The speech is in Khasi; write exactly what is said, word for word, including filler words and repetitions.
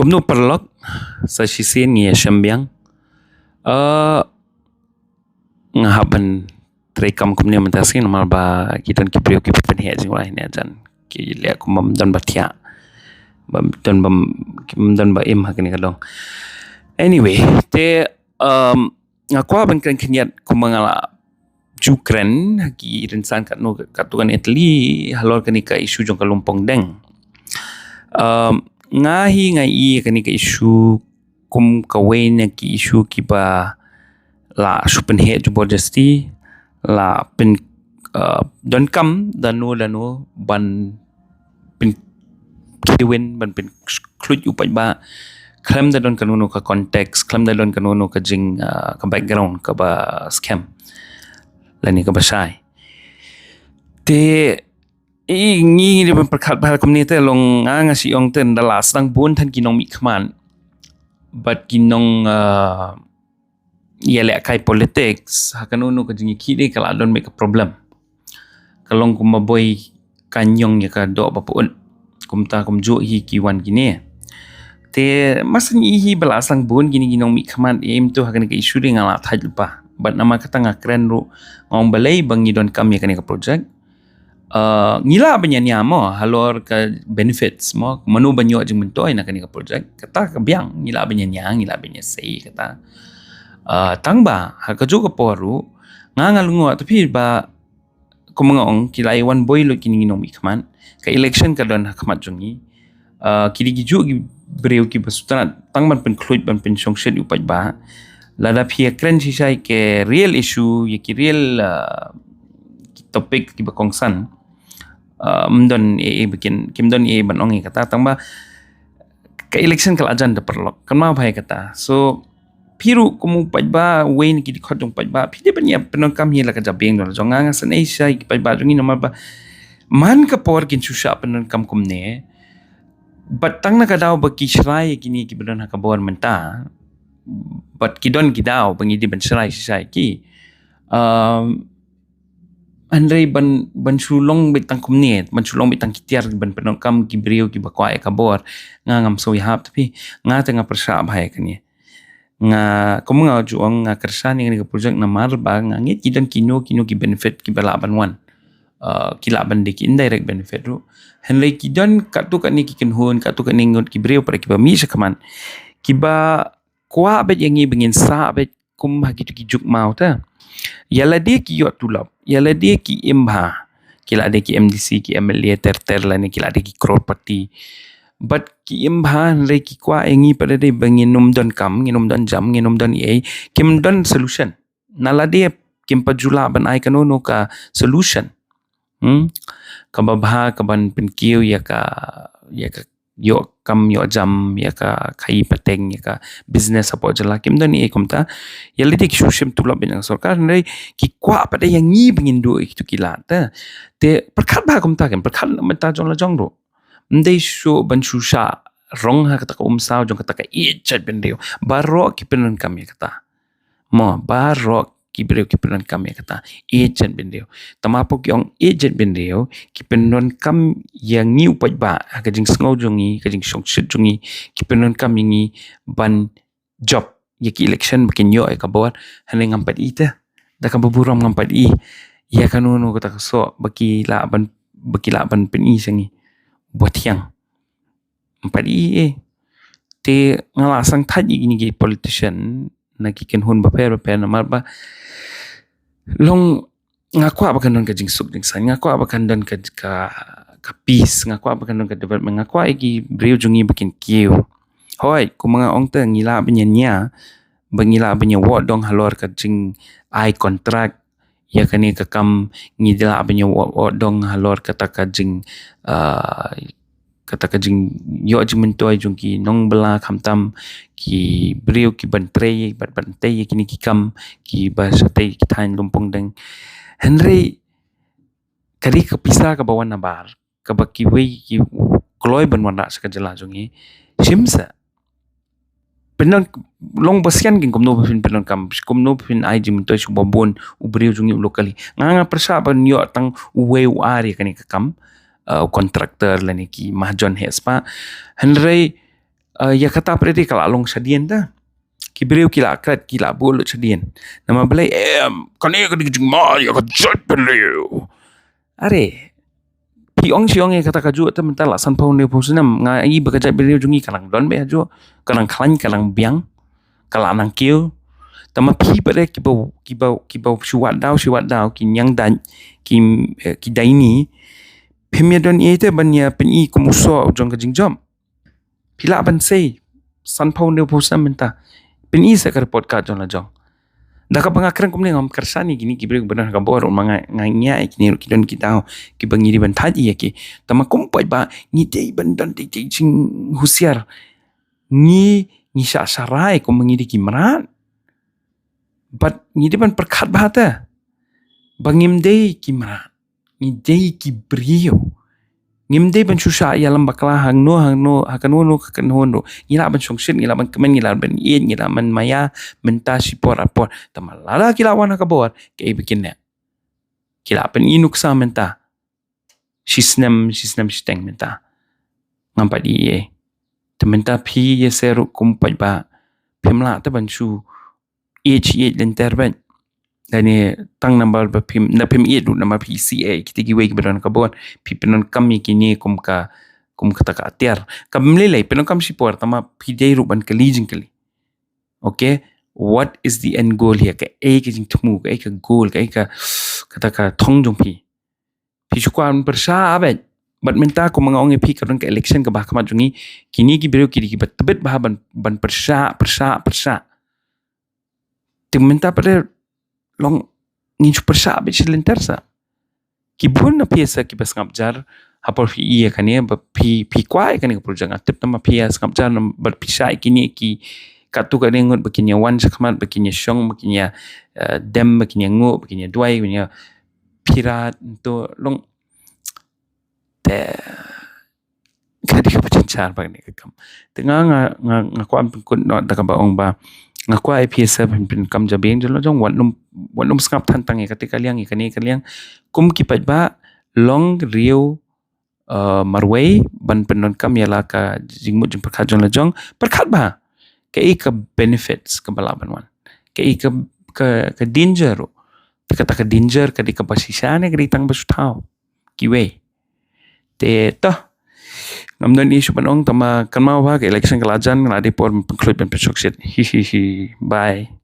Kumno paralok, sa shisien ngi ïa shem biang. Eh, nga hap ban trei kam kumne mynta sngi namar ba ki don ki briew ki pynheh jingwan hi ne jan. Ki leh kum bym don ba thiah. Bym don bym, bym don ba im ha kane ka dong. Anyway, te, um, nga kwah ban kren khyndiat kumba nga la ju kren ha ki rynsan katno katto katne tylli halor kane ka issue jong ka Lumpong Deng. Um, nga hi nga i kane ka issue kum kawei na ki issue kiba la shu pynheh jubor jasti, la pyn, uh, donkam da no da no ban pynkhie win, ban pynkhluit u paidbah, khlem da don kano kano ka context, khlem da don kano kano ka jing, uh, ka background kaba skhem lane kaba shai. Te i ngi ngi dei ban pyrkhat bha kumne te, long nga nga shu ong te, ynda la sdang bun than ki nongmihkhmat bad ki nong, uh, ïalehkai politics ha kano kano ka jingïakhih de, ka la don beit ka problem. Ka long kumba boi ka ñiong ïa ka doh ba pyut. Kumta kumjuh hi ki wan kine. Te mynta ngi hi ba la sdang bun kine ki nongmihkhmat, ïa im tu ha kane ka issue de nga la thait lypa. Bad namar kata nga kren ruh, nga ong balei ba ngi donkam ïa kane ka project. Uh, ngi lah ban ïania mo halor ka benefits mo, mano ban ïoh jingmyntoi na kane ka project. Kata ka biang, ngi lah ban ïania, ngi lah ban ïasei kata. Uh, tang ba ha kajuh ka por ruh nga nga lyngngoh, tapi ba kum nga ong, ki la ïa wan boi lut kine ki nongmihkhmat. Ka election ka don ha khmat jong ngi. Uh, ki dei kijuh ki briew kiba sngewtynnat tang ban pynkhluit, ban pynshongshit u paidbah. Lada phi ïa kren shisha ïa ki real issue, ïa ki real, uh, ki topic kiba kongsan, uh, ym don ei ei ba kin, kim don ei ei ban ong ïa kata, tang ba ka election ka la jan da paralok. Kynmaw bha ïa kata. So phi ruh kum u paidbah, uwei na ki dkhot jong u paidbah, phi dei ban ïa pyndonkam hi la ka jabieng jong nga, nga sngew shisha ïa ki paidbah jong ngi namar ba man ka por kin shu shah pyndonkam kumne. Bad tang na ka daw ba ki shrai ïa kine kiba don ha ka bor mynta, bad ki don ki daw ba ngi dei ban shrai shisha ïa ki. Um, hynrei ban, ban shu long beit tang kumne, ban shu long beit tang ki tiar ban pyndonkam ki briew kiba kwah ïa ka bor, nga ngam sngew ïahap, tapi nga te nga pyrshah bha ïa kane. Nga, kum nga ju ong, nga kyrshan ïa kane ka project namar ba nga ngeit ki don kino kino ki benefit kiba lah ban wan. Uh, ki lah ban dei ki indirect benefit ruh. Hynrei ki don katto katne ki kynhun, katto katne ngut ki briew para kiba mih shakhmat, kiba kwah beit ïa ngi ba ngin sah beit kum ha kito ki juk maw te. Ïa lade ki ïoh tulop, ïa lade ki im bha. Ki la dei ki M D C, ki M L A ter ter lane ki la dei ki crorepati. Bad ki im bha, hynrei ki kwah ïa ngi pat de ba ngin ym don kam, ngin ym don jam, ngin ym don ei, kim don solution. Na lade kim pat ju lah ban ai kano kano ka solution. Hmm? Kaba bha kaban pynkiew ïa ka, ïa ka ïoh kam ïoh jam, ïa ka khaïi pateng, ïa ka business hapoh jylla, kim don ei ei kumta. Ïa lade ki shu shim tulop beit na ka sorkar, hynrei ki kwah pat de ïa ngi ba ngin duh ïa kito ki lad te. Te pyrkhat bha kumta, kin pyrkhat mynta jong la jong ruh. Ym dei shuh ban shu shah rong ha kata ka umsaw jong kata ka ïeit jaitbynriew. Baroh ki pyndonkam ïa kata. Mo, baroh ki briew ki pyndonkam ïa kata ïeit jaitbynriew. Tangba hapoh ki ong ïeit jaitbynriew, ki pyndonkam ïa ngi u paidbah ha ka jingsngew jong ngi, ka jingshongshit jong ngi, ki pyndonkam ïa ngi ban jop ïa ki election ba kin ïoh ïa ka bor, hynrei ngam pat i te. Da kaba burom ngam pat i ïa kano kano kata ka soh ba ki lah ban, ba ki lah ban pyni sha ngi. Ba thiang. Ngam pat i ei. Te nga la sngewthuh ïa kine ki politician na ki kynhun bapher bapher namar ba long, nga kwah ba kan don ka jingsuk jingsaiñ, nga kwah ba kan don ka, ka, ka peace, nga kwah ba kan don ka development, nga kwah ïa ki briew jong ngi ba kin kiew. Hooid, kum nga ong te, ngi lah ban ïania, ba ngi lah ban ïa wad dong halor ka jingai contract ïa kane ka kam, ngi lah ban ïa wad, wad dong halor kata ka jing, ah, kata ka jingïoh jingmyntoi jong ki nongbylla, khamtam ki briew kiban trei bad ban tei ïa kine ki kam kiba shatei ki thaiñ Lumpong Deng. Hynrei ka dei ka pisa kaba wan nabar, kaba kiwei ki kloi ban wanrah sha ka jylla jong ngi. Shim sa. Pynlong, long ba sian kin kumno ba phin pynlong kam, kumno ba phin ai jingmyntoi sha uba bun u briew jong ngi u locally. Nga nga pyrshah ban ïoh tang uwei u ar ïa kane ka kam, uh, u contractor lane ki mahajon heh spah. Hynrei, Uh, ïa kata pat de ka la long shadien ta. Ki briew ki la kret, ki la buh lut shadien. Namar balei, em, kane ka dei ka jingma ïa ka jaitbynriew. Are, phi ong shi ong ïa kata kajuh te mynta la sanphew hynñiewphew snem, nga i ba ka jaitbynriew jong ngi ka nang don beit hajuh, ka nang khlaiñ, ka nang biang, ka la nang kiew. Tangba phi pat de kiba, kiba, kiba shu wad daw, shu wad daw, ki ñiangdait, ki, eh, ki daini, phim ïa don ei te ban ïa pyni kum u soh jong ka jingjop. Phi lah ban sei, sanphew hynñiewphew snem mynta. Pyni sa ka report card jong la jong. Da kaba nga kren kumne ngam kyrshan ïa kine ki briew ba don ha ka bor, ma nga, nga ñia ïa kine ruh ki don ki daw kiba ngi dei ban thait ïa ki. Tangba kum paidbah ngi dei ban don tei tei jinghusiar. Ngi, ngi shah sharai kum ngi dei ki mrad. Bad ngi dei ban pyrkhat bha te ba ngim dei ki mrad. Ngi dei ki briew. Ngim dei ban shu shah ïalam bakla hangno hangno, ha kano kano, ha kano kano. Ngi lah ban shongshit, ngi lah ban kmen, ngi lah ban ïeit, ngi lah ban maïa mynta shipor arpor. Tangba lada ki la wan ha ka bor, kaei ba kin leh? Ki la pyni nuksa mynta shisnem, shisnem shiteng mynta. Ngam pat i ei. Te mynta phi ïa se ruh kum paidbah, phim lah te ban shu ïeit ïeit lynter beit. Lane tang namar ba phim, na phim ïeit ruh namar phi C A, kita kiwei kiba don ka bor, phi pyndonkam ïa kine kum ka, kum kata ka atiar. Kam lei lei pyndonkam shipor, tangba phi dei ruh ban kylli jingkylli. Okay, what is the end goal here? Kaei ka jingthmu, kaei ka goal, kaei ka, kata ka thong jong phi? Phi shu kwah ban pyrshah beit. Bad mynta kum nga ong ïa phi ka don ka election kaba ha khmat jong ngi. Kine ki briew ki dei kiba tbit bha ban, ban pyrshah, pyrshah, pyrshah. Te mynta pat de long ngin shu pyrshah beit shi lynter sa. Ki bun na phi sa kiba sngap jar ha por phi ïa kane ba phi, phi kwah ïa kane ka project, nga tip tangba phi ïa sngap jar na bad phi shah ïa kine ki, katto katne ngut ba kin ïa wan sha khmat, ba kin ïa shong, ba kin ïa, eh, dem, ba kin ïa nguh, ba kin ïa duwai, ba kin ïa pyrshah, to long te ka dei kaba jynjar bha kane ka kam. Te nga, nga, nga, nga kwah pynkut noh da kaba ong ba nga kwah ïa phi sa phin, phin kam jabieng jong la jong, wat nym, wat nym sngap than tang ïa kata ka liang, ïa kane ka liang. Kum ki paidbah, long riew, eh, marwei ban pyndonkam ïa la ka jingmut jingpyrkhat jong la jong. Pyrkhat bha kaei ka benefits kaba lah ban wan, kaei ka, ka, ka danger ruh. Te kata ka danger ka dei kaba shisha ne ka dei tang ba shu thaw kiwei? Te to, ngam don ei shuh ban ong, tangba kynmaw ba ka election ka la jan, la dei por ban pynkhluit ban pynshongshit. Hi hi hi. Bye.